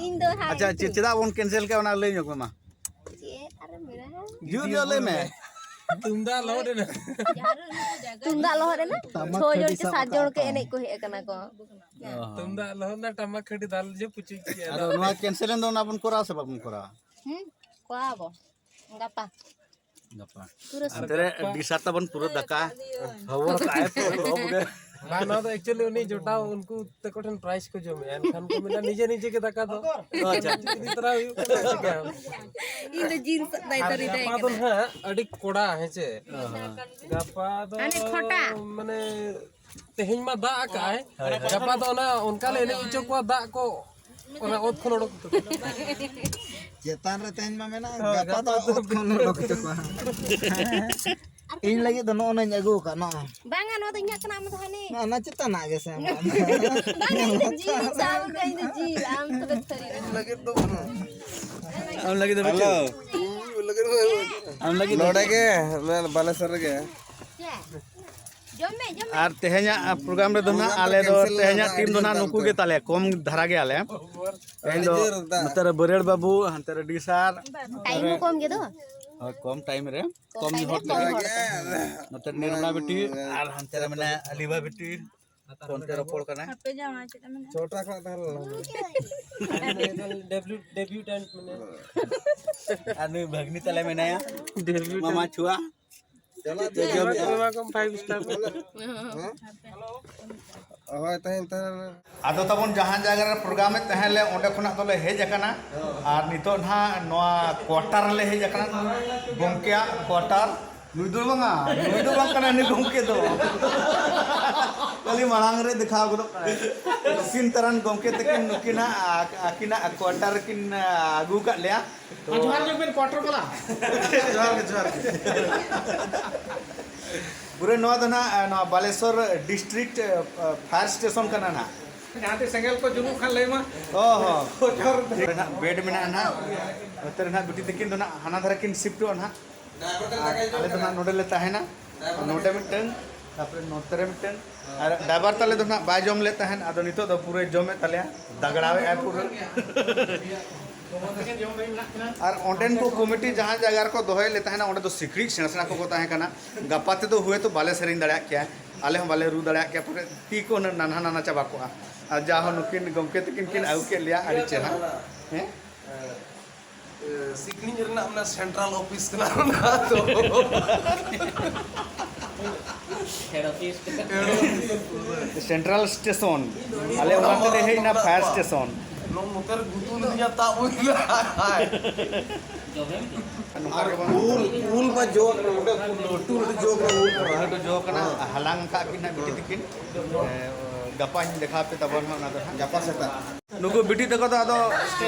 ᱤᱧ ᱫᱚ ᱦᱟᱸᱜ ᱟᱪᱪᱷᱟ, ᱪᱮ-, ᱪᱮᱫᱟᱜ ᱵᱚᱱ ᱠᱮᱱᱥᱮᱞ ᱠᱮᱜᱼᱟ ᱚᱱᱟ ᱞᱟᱹᱭ ᱧᱚᱜ ᱢᱮ ᱢᱟ᱾ ᱪᱮᱫ ᱟᱨ ᱢᱮᱱᱟᱜᱼᱟ? ᱡᱩᱨ ᱧᱚᱜ ᱞᱟᱹᱭ ᱢᱮ᱾ ᱛᱩᱢᱫᱟᱜ ᱞᱚᱦᱚᱫ ᱮᱱᱟ᱾ ᱛᱩᱢᱫᱟᱜ ᱞᱚᱦᱚᱫ ᱮᱱᱟ? ᱴᱟᱢᱟᱠ ᱪᱷᱚ ᱡᱚᱱ ᱪᱮ ᱥᱟᱵ ᱥᱟᱛ ᱡᱚᱱ ᱠᱟᱜ ᱠᱚ ᱛᱟᱢ᱾ ᱮᱱᱮᱡ ᱠᱚ ᱦᱮᱡ ᱟᱠᱟᱱᱟ ᱠᱚ᱾ ᱚ᱾ ᱛᱩᱢᱫᱟᱜ ᱞᱚᱦᱚᱫ ᱮᱱᱟ, ᱴᱟᱢᱟᱠ ᱠᱟᱹᱴᱤᱡ ᱫᱟᱞ ᱡᱮ ᱯᱩᱪᱩᱡ ᱠᱮᱜᱼᱟ᱾ ᱟᱫᱚ ᱱᱚᱣᱟ ᱠᱮᱱᱥᱮᱞ ᱮᱱ ᱫᱚ ᱚᱱᱟ ᱵᱚᱱ ᱠᱚᱨᱟᱣᱟ ᱥᱮ ᱵᱟᱵᱚᱱ ᱠᱚᱨᱟᱣᱟ? ᱦᱩᱸ, ᱠᱚᱨᱟᱣ ᱟᱵᱚ᱾ ᱜᱟᱯᱟ᱾ ᱜᱟᱯᱟ᱾ ᱯᱩᱨᱟᱹ ᱟᱨ ᱚᱱᱛᱮ ᱨᱮ ᱜᱟᱯᱟ ᱰᱤᱥᱟᱨ ᱛᱟᱵᱚᱱ ᱯᱩᱨᱟᱹ ᱫᱟᱠᱟ᱾ ᱦᱚᱵᱚᱨ ᱠᱟᱜᱼᱟᱭ ᱯᱩᱨᱟᱹ ᱞᱚᱦᱚᱫ ᱜᱮ᱾ ᱵᱟᱝ, ᱱᱚᱣᱟ ᱫᱚ actually ᱩᱱᱤ ᱡᱚᱴᱟᱣ ᱩᱱᱠᱩ ᱛᱟᱠᱚ ᱴᱷᱮᱱ prize ᱠᱚ ᱡᱚᱢᱮᱜᱼᱟ, ᱮᱱᱠᱷᱟᱱ ᱠᱚ ᱢᱮᱱᱟ ᱱᱤᱡᱮ ᱱᱤᱡᱮ ᱜᱮ ᱫᱟᱠᱟ ᱫᱚ᱾ ᱟᱪᱪᱷᱟ᱾ ᱤᱫᱤ ᱛᱚᱨᱟ ᱦᱩᱭᱩᱜ ᱠᱟᱱᱟ, ᱪᱤᱠᱟᱹᱭᱟᱢ? ᱤᱧ ᱫᱚ jeans ᱫᱟᱭᱤᱛᱛᱚ ᱟᱨ ᱨᱤᱧ ᱛᱟᱦᱮᱸ ᱜᱟᱯᱟ ᱫᱚ ᱠᱟᱱᱟ᱾ ᱱᱟᱦᱟᱜ ᱟᱹᱰᱤ ᱠᱚᱲᱟ, ᱦᱮᱸ ᱪᱮ? ᱦᱚᱸ, ᱦᱚᱸ᱾ ᱜᱟᱯᱟ ᱫᱚ ᱦᱟᱱᱮ ᱠᱷᱚᱴᱟ᱾ ᱢᱟᱱᱮ ᱛᱮᱦᱮᱧ ᱢᱟ ᱫᱟᱜ ᱟᱠᱟᱜᱼᱟᱭ, ᱦᱳᱭ, ᱦᱳᱭ᱾ ᱜᱟᱯᱟ ᱫᱚ ᱚᱱᱟ ᱚᱱᱠᱟ ᱞᱮ ᱮᱱᱮᱡ ᱦᱚᱪᱚ ᱠᱚᱣᱟ, ᱫᱟᱜ ᱠᱚ ᱚᱱᱟ ᱚᱛ ᱠᱷᱚᱱ ᱚᱰᱚᱠ ᱩᱛᱟᱹᱨ᱾ ᱪᱮᱛᱟᱱ ᱨᱮ ᱛᱮᱦᱮᱧ ᱢᱟ ᱢᱮᱱᱟᱜᱼᱟ, ᱦᱳᱭ, ᱜᱟᱯᱟ ᱫᱚ ᱜᱟᱯᱟ ᱫᱚ ᱚᱛ ᱠᱷᱚᱱ ᱚᱰᱚᱠ ᱦᱚᱪᱚ ᱠᱚᱣᱟ᱾ ᱤᱧ ᱞᱟᱹᱜᱤᱫ ᱫᱚ ᱱᱚᱜᱼᱚ ᱱᱟᱧ ᱟᱹᱜᱩ ᱟᱠᱟᱫ, ᱱᱚᱜᱼᱚ᱾ ᱵᱟᱝᱟ, ᱱᱚᱣᱟ ᱫᱚ ᱤᱧᱟᱹᱜ ᱠᱟᱱᱟ, ᱟᱢ ᱫᱚ ᱦᱟᱱᱮ᱾ ᱱᱚᱜᱼᱚ ᱱᱟ ᱪᱮᱛᱟᱱᱟᱜ ᱜᱮ ᱥᱮ ᱟᱢᱟᱜ? ᱵᱟᱝᱟ, ᱤᱧ ᱫᱚ ᱡᱤᱞ ᱪᱟᱞ ᱠᱟᱜ, ᱤᱧ ᱫᱚ ᱡᱤᱞ, ᱟᱢ ᱛᱚᱵᱮ ᱛᱷᱟᱹᱨᱤ ᱨᱮ᱾ ᱤᱧ ᱞᱟᱹᱜᱤᱫ ᱫᱚ ᱵᱟᱹᱱᱩᱜᱼᱟ᱾ ᱟᱢ ᱞᱟᱹᱜᱤᱫ ᱫᱚ ᱵᱟᱹᱪᱩᱜ? ᱦᱮᱞᱳ᱾ ᱤᱧ ᱞᱟᱹᱜᱤᱫ ᱫᱚ ᱵᱟᱹᱱᱩᱜᱼᱟ᱾ ᱟᱢ ᱞᱟᱹᱜᱤᱫ ᱫᱚ ᱱᱚᱰᱮ ᱜᱮ, ᱢᱮᱱ ᱵᱟᱞᱮᱥᱚᱨ ᱨᱮᱜᱮ᱾ ᱪᱮᱫ? ᱡᱚᱢ ᱢᱮ, ᱡᱚᱢ ᱢᱮ᱾ ᱟᱨ ᱛᱮᱦᱮᱧᱟᱜ ᱯᱨᱳᱜᱨᱟᱢ ᱨᱮᱫᱚ ᱱᱟᱦᱟᱜ ᱯᱨᱳᱜᱨᱟᱢ ᱫᱚ ᱟᱞᱮ ᱫᱚ ᱠᱮᱱᱥᱮᱞ ᱛᱮᱦᱮᱧᱟᱜ ᱟᱠᱟᱱᱟ, ᱴᱤᱢ ᱫᱚ ᱟᱹᱰᱤ ᱱᱟᱦᱟᱜ ᱡᱳᱨ ᱱᱩᱠᱩ ᱫᱟᱜ ᱜᱮ ᱛᱟᱞᱮᱭᱟ, ᱠᱚᱢ ᱫᱷᱟᱨᱟ ᱜᱮᱭᱟᱞᱮ᱾ ᱛᱮᱦᱮᱧ ᱟᱹᱰᱤ ᱫᱚ ᱡᱳᱨ ᱫᱟᱜ᱾ ᱱᱚᱛᱮ ᱨᱮ ᱵᱟᱹᱨᱟᱹᱲ ᱵᱟᱹᱵᱩ, ᱦᱟᱱᱛᱮ ᱨᱮ ᱰᱤ ᱥᱟᱨ, ᱴᱟᱭᱤᱢ ᱦᱚᱸ ᱠᱚᱢ ᱜᱮ ᱫᱚ᱾ ᱦᱳᱭ, ᱠᱚᱢ ᱴᱟᱭᱤᱢ ᱨᱮ ᱠᱚᱢ ᱴᱟᱭᱤᱢ ᱦᱚᱲ ᱨᱮ ᱛᱮᱜᱮ᱾ ᱠᱚᱢ ᱦᱚᱲ᱾ ᱱᱚᱛᱮ ᱱᱤᱨᱢᱞᱟ ᱵᱤᱴᱤ ᱟᱨ ᱦᱟᱱᱛᱮ ᱨᱮ ᱢᱮᱱᱟᱭᱟ ᱟᱞᱤᱵᱟ ᱵᱤᱴᱤ᱾ ᱯᱷᱳᱱ ᱛᱮ ᱨᱚᱯᱚᱲ ᱠᱟᱱᱟ᱾ ᱦᱟᱯᱮ ᱡᱟᱶᱟᱭ ᱪᱮᱫ ᱮ ᱢᱮᱱᱟ? ᱪᱷᱚᱴᱟ ᱠᱷᱚᱱᱟᱜ ᱛᱟᱦᱮᱸ ᱞᱮᱱᱟ᱾ ᱰᱮᱵᱤᱭᱩ-, ᱰᱮᱵᱤᱭᱩᱴᱮᱱᱴ ᱢᱮᱱᱟᱭᱟ᱾ ᱟᱨ ᱱᱩᱭ ᱵᱷᱟᱹᱜᱽᱱᱤ ᱛᱟᱞᱮ ᱢᱮᱱᱟᱭᱟ᱾ ᱰᱮᱵᱤᱭᱩᱴᱮᱱᱴ᱾ ᱢᱟᱢᱟ ᱪᱷᱩᱣᱟ᱾ ᱪᱟᱞᱟᱜ ᱛᱮ ᱡᱚᱢ ᱮᱢᱟ ᱠᱚᱢ ᱯᱷᱟᱭᱤᱵᱷ ᱥᱴᱟᱨ᱾ ᱦᱮᱸ? ᱦᱳᱭ, ᱛᱟᱦᱮᱱ, ᱛᱟᱦᱮᱱ᱾ ᱟᱫᱚ ᱛᱟᱵᱚᱱ ᱡᱟᱦᱟᱸ ᱡᱟᱭᱜᱟ ᱨᱮ ᱯᱨᱳᱜᱨᱟᱢ ᱮᱫ ᱛᱟᱦᱮᱸ ᱞᱮ, ᱚᱸᱰᱮ ᱠᱷᱚᱱᱟᱜ ᱫᱚᱞᱮ ᱦᱮᱡ ᱟᱠᱟᱱᱟ᱾ ᱟᱨ ᱱᱤᱛᱚᱜ ᱱᱟᱦᱟᱜ ᱱᱚᱣᱟ ᱠᱣᱟᱴᱟᱨ ᱨᱮᱞᱮ ᱦᱮᱡ ᱟᱠᱟᱱᱟ, ᱜᱚᱢᱠᱮᱭᱟᱜ ᱠᱣᱟᱴᱟᱨ᱾ ᱱᱩᱭ ᱫᱚ ᱵᱟᱝᱟ, ᱱᱩᱭ ᱫᱚ ᱵᱟᱝ ᱠᱟᱱᱟᱭ, ᱱᱩᱭ ᱜᱚᱢᱠᱮ ᱫᱚ᱾ ᱠᱷᱟᱹᱞᱤ ᱢᱟᱲᱟᱝ ᱨᱮ ᱫᱮᱠᱷᱟᱣ ᱜᱚᱫᱚᱜ ᱠᱟᱱᱟᱭ᱾ ᱥᱤᱱ ᱛᱟᱨᱟᱱ ᱜᱚᱢᱠᱮ ᱛᱟᱹᱠᱤᱱ ᱱᱩᱠᱤᱱᱟᱜ, ᱟ-, ᱟᱹᱠᱤᱱᱟᱜ ᱠᱣᱟᱴᱟᱨ ᱨᱮᱠᱤᱱ, ᱟ, ᱟᱹᱜᱩ ᱟᱠᱟᱫ ᱞᱮᱭᱟ᱾ ᱛᱚ ᱟᱨ ᱡᱚᱦᱟᱨ ᱧᱚᱜ ᱵᱮᱱ, ᱠᱣᱟᱴᱟᱨ ᱵᱟᱞᱟ᱾ ᱡᱚᱦᱟᱨ ᱜᱮ, ᱡᱚᱦᱟᱨ ᱜᱮ᱾ ᱯᱩᱨᱟᱹ ᱱᱚᱣᱟ ᱫᱚ ᱱᱟᱦᱟᱜ, ᱟ, ᱱᱚᱣᱟ ᱵᱟᱞᱮᱥᱚᱨ ᱰᱤᱥᱴᱨᱤᱠᱴ, ᱟ, ᱯᱷᱟᱭᱟᱨ ᱥᱴᱮᱥᱚᱱ ᱠᱟᱱᱟ ᱱᱟᱦᱟᱜ᱾ ᱡᱟᱦᱟᱸ ᱛᱤᱥ ᱥᱮᱸᱜᱮᱞ ᱠᱚ ᱡᱩᱞᱩᱜ ᱠᱷᱟᱱ ᱞᱟᱹᱭ ᱢᱟ᱾ ᱚ ᱦᱚᱸ᱾ ᱵᱚᱪᱷᱚᱨ ᱱᱚᱰᱮ ᱱᱟᱦᱟᱜ ᱵᱮᱰ ᱢᱮᱱᱟᱜᱼᱟ ᱱᱟᱦᱟᱜ᱾ ᱱᱚᱛᱮ ᱨᱮ ᱱᱟᱦᱟᱜ ᱵᱤᱴᱤ ᱛᱟᱹᱠᱤᱱ ᱫᱚ ᱱᱟᱦᱟᱜ ᱦᱟᱱᱟ ᱫᱷᱟᱨᱮ ᱠᱤᱱ ᱥᱤᱯᱴᱚᱜᱼᱟ ᱱᱟᱦᱟᱜ᱾ ᱟᱨ ᱟᱞᱮ ᱫᱚ ᱱᱟᱦᱟᱜ ᱱᱚᱰᱮ ᱞᱮ ᱛᱟᱦᱮᱱᱟ᱾ ᱱᱚᱰᱮ ᱢᱤᱫᱴᱟᱝ, ᱛᱟᱨᱯᱚᱨᱮ ᱱᱚᱛᱮ ᱨᱮ ᱢᱤᱫᱴᱟᱝ᱾ ᱟᱨ ᱰᱟᱭᱵᱟᱨ ᱛᱟᱞᱮ ᱫᱚ ᱱᱟᱦᱟᱜ ᱵᱟᱭ ᱡᱚᱢ ᱞᱮᱫ ᱛᱟᱦᱮᱸᱫ, ᱟᱫᱚ ᱱᱤᱛᱚᱜ ᱫᱚ ᱯᱩᱨᱟᱹᱭ ᱡᱚᱢᱮᱫ ᱛᱟᱞᱮᱭᱟ, ᱫᱟᱜᱲᱟᱣᱮᱫᱼᱟᱭ ᱯᱩᱨᱟᱹ᱾ ᱟᱨ ᱚᱸᱰᱮᱱ ᱠᱚ ᱠᱚᱢᱤᱴᱤ ᱡᱟᱦᱟᱸ ᱡᱟᱭᱜᱟ ᱨᱮᱠᱚ ᱫᱚᱦᱚᱭᱮᱫ ᱞᱮ ᱛᱟᱦᱮᱱᱟ, ᱚᱸᱰᱮ ᱫᱚ ᱥᱤᱠᱲᱤᱡ ᱥᱮᱬᱟ ᱥᱮᱬᱟ ᱠᱚᱠᱚ ᱛᱟᱦᱮᱸ ᱠᱟᱱᱟ᱾ ᱜᱟᱯᱟ ᱛᱮᱫᱚ ᱦᱳᱭᱛᱳ ᱵᱟᱞᱮ ᱥᱮᱨᱮᱧ ᱫᱟᱲᱮᱭᱟᱜ ᱠᱮᱭᱟ, ᱟᱞᱮ ᱦᱚᱸ ᱵᱟᱞᱮ ᱨᱩ ᱫᱟᱲᱮᱭᱟᱜ ᱠᱮᱭᱟ, ᱯᱩᱨᱟᱹ ᱛᱤ ᱠᱚ ᱱᱟᱱᱦᱟ ᱱᱟᱱᱦᱟ ᱪᱟᱵᱟ ᱠᱚᱜᱼᱟ᱾ ᱟᱨ ᱡᱟ ᱦᱚᱸ ᱱᱩᱠᱤᱱ ᱜᱚᱢᱠᱮ ᱛᱟᱹᱠᱤᱱ ᱠᱤᱱ ᱟᱹᱜᱩ ᱠᱮᱫ ᱞᱮᱭᱟ, ᱟᱹᱰᱤ ᱪᱮᱦᱨᱟ᱾ ᱦᱮᱸ? ᱮ, ᱥᱤᱠᱲᱤᱡ ᱨᱮᱱᱟᱜ ᱚᱱᱟ ᱥᱮᱱᱴᱨᱟᱞ ᱚᱯᱷᱤᱥ ᱠᱟᱱᱟ ᱚᱱᱟ ᱫᱚ᱾ Head office. Head office. Central station. ᱟᱞᱮ ᱚᱱᱟ ᱛᱮᱞᱮ ᱦᱮᱡ ᱮᱱᱟ ᱯᱷᱟᱭᱟᱨ ᱥᱴᱮᱥᱚᱱ᱾ ᱱᱚ-, ᱱᱚᱛᱮ ᱨᱮ ᱜᱩᱛᱩ ᱞᱤᱫᱤᱧᱟ, ᱛᱟᱵ ᱦᱩᱭ ᱞᱮᱱᱟ᱾ ᱱᱚᱝᱠᱟ ᱟᱨ ᱜᱮ ᱵᱟᱝ? ᱩᱞ, ᱩᱞ ᱢᱟ ᱡᱚ ᱠᱟᱱᱟ, ᱱᱚᱰᱮ ᱞᱟᱹᱴᱩ ᱞᱟᱹᱴᱩ ᱡᱚ ᱠᱟᱱᱟ ᱩᱞ ᱠᱚ᱾ ᱞᱟᱹᱴᱩ ᱡᱚ ᱠᱟᱱᱟ, ᱦᱟᱞᱟᱝ ᱠᱟᱜ ᱠᱤᱱ ᱦᱟᱸᱜ ᱵᱤᱴᱤ ᱛᱟᱹᱠᱤᱱ᱾ ᱮ, ᱜᱟᱯᱟᱧ ᱫᱮᱠᱷᱟᱣ ᱟᱯᱮ ᱛᱟᱵᱚᱱ ᱦᱟᱸᱜ ᱚᱱᱟ ᱫᱚ ᱦᱟᱸᱜ᱾ ᱜᱟᱯᱟ ᱥᱮᱛᱟᱜ᱾ ᱱᱩᱠᱩ ᱵᱤᱴᱤ ᱛᱟᱠᱚ ᱫᱚ ᱟᱫᱚ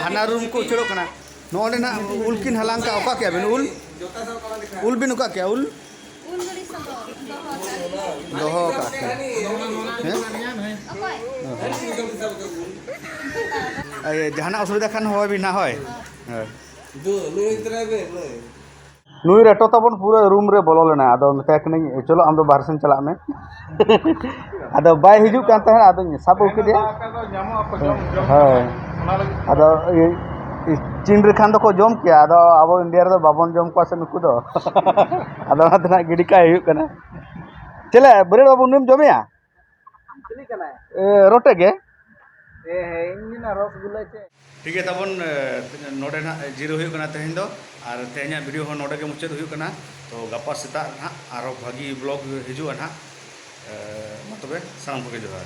ᱦᱟᱱᱟ ᱨᱩᱢ ᱠᱚ ᱩᱪᱟᱹᱲᱚᱜ ᱠᱟᱱᱟ᱾ ᱱᱚᱜᱼᱚ ᱱᱚᱰᱮ ᱱᱟᱜ ᱩᱞ ᱠᱤᱱ ᱦᱟᱞᱟᱝ ᱠᱟᱜ, ᱚᱠᱟ ᱠᱮᱜᱼᱟ ᱵᱤᱱ ᱩᱞ? ᱩᱞ ᱵᱤᱱ ᱚᱠᱟ ᱠᱮᱜᱼᱟ ᱩᱞ? ᱩᱞ ᱫᱚᱦᱚ ᱠᱟᱜ ᱠᱷᱟᱱ᱾ ᱦᱮᱸ? ᱚᱠᱚᱭ? ᱮᱭ, ᱡᱟᱦᱟᱱᱟᱜ ᱚᱥᱩᱵᱤᱫᱷᱟ ᱠᱷᱟᱱ ᱦᱚᱦᱚᱭ ᱵᱤᱱ ᱱᱟᱦᱟᱜ, ᱦᱳᱭ᱾ ᱦᱳᱭ᱾ ᱱᱩᱭ ᱨᱮᱴᱚ ᱛᱟᱵᱚᱱ ᱯᱩᱨᱟᱹ ᱨᱩᱢ ᱨᱮ ᱵᱚᱞᱚ ᱞᱮᱱᱟ, ᱟᱫᱚ ᱢᱮᱛᱟᱭ ᱠᱟᱹᱱᱟᱹᱧ, "ᱪᱚᱞᱚ, ᱟᱢ ᱫᱚ ᱵᱟᱦᱨᱮ ᱥᱮᱱ ᱪᱟᱞᱟᱜ ᱢᱮ᱾" ᱟᱫᱚ ᱵᱟᱭ ᱦᱤᱡᱩᱜ ᱠᱟᱱ ᱛᱟᱦᱮᱸᱫ, ᱟᱫᱚᱧ ᱥᱟᱵ ᱟᱹᱜᱩ ᱠᱮᱫᱮᱭᱟ᱾ ᱦᱳᱭ᱾ ᱟᱫᱚ ᱤ-, ᱤ-, ᱪᱤᱱ ᱨᱮᱠᱷᱟᱱ ᱫᱚᱠᱚ ᱡᱚᱢ ᱠᱮᱭᱟ, ᱟᱫᱚ ᱟᱵᱚ ᱤᱱᱰᱤᱭᱟ ᱨᱮᱫᱚ ᱵᱟᱵᱚᱱ ᱡᱚᱢ ᱠᱚᱣᱟ ᱥᱮ ᱱᱩᱠᱩ ᱫᱚ᱾ ᱟᱫᱚ ᱚᱱᱟᱛᱮ ᱱᱟᱜ ᱜᱤᱰᱤ ᱠᱟᱭ ᱦᱩᱭᱩᱜ ᱠᱟᱱᱟ᱾ ᱪᱮᱞᱮ, ᱵᱮᱨᱮᱲ ᱵᱟᱹᱵᱩ, ᱱᱩᱭᱮᱢ ᱡᱚᱢᱮᱭᱟ? ᱪᱤᱞᱤ ᱠᱟᱱᱟᱭ? ᱮ, ᱨᱚᱴᱮ ᱜᱮ᱾ ᱮ, ᱦᱮᱸ, ᱤᱧ ᱢᱮᱱᱟ ᱨᱚᱥᱜᱩᱞᱞᱟᱹ ᱪᱮᱫ? ᱴᱷᱤᱠ ᱜᱮᱭᱟ ᱛᱟᱵᱚᱱ, ᱮ, ᱱᱚᱰᱮ ᱱᱟᱜ ᱡᱤᱨᱟᱹᱣ ᱦᱩᱭᱩᱜ ᱠᱟᱱᱟ ᱛᱮᱦᱮᱧ ᱫᱚ, ᱟᱨ ᱛᱮᱦᱮᱧᱟᱜ ᱵᱷᱤᱰᱤᱭᱳ ᱦᱚᱸ ᱱᱚᱰᱮ ᱜᱮ ᱢᱩᱪᱟᱹᱫ ᱦᱩᱭᱩᱜ ᱠᱟᱱᱟ᱾ ᱛᱚ ᱜᱟᱯᱟ ᱥᱮᱛᱟᱜ ᱱᱟᱜ ᱟᱨᱦᱚᱸ ᱵᱷᱟᱹᱜᱤ ᱵᱞᱚᱜ ᱦᱤᱡᱩᱜᱼᱟ ᱱᱟᱜ᱾ ᱮ, ᱢᱟ ᱛᱚᱵᱮ ᱥᱟᱱᱟᱢ ᱠᱚᱜᱮ ᱡᱚᱦᱟᱨ᱾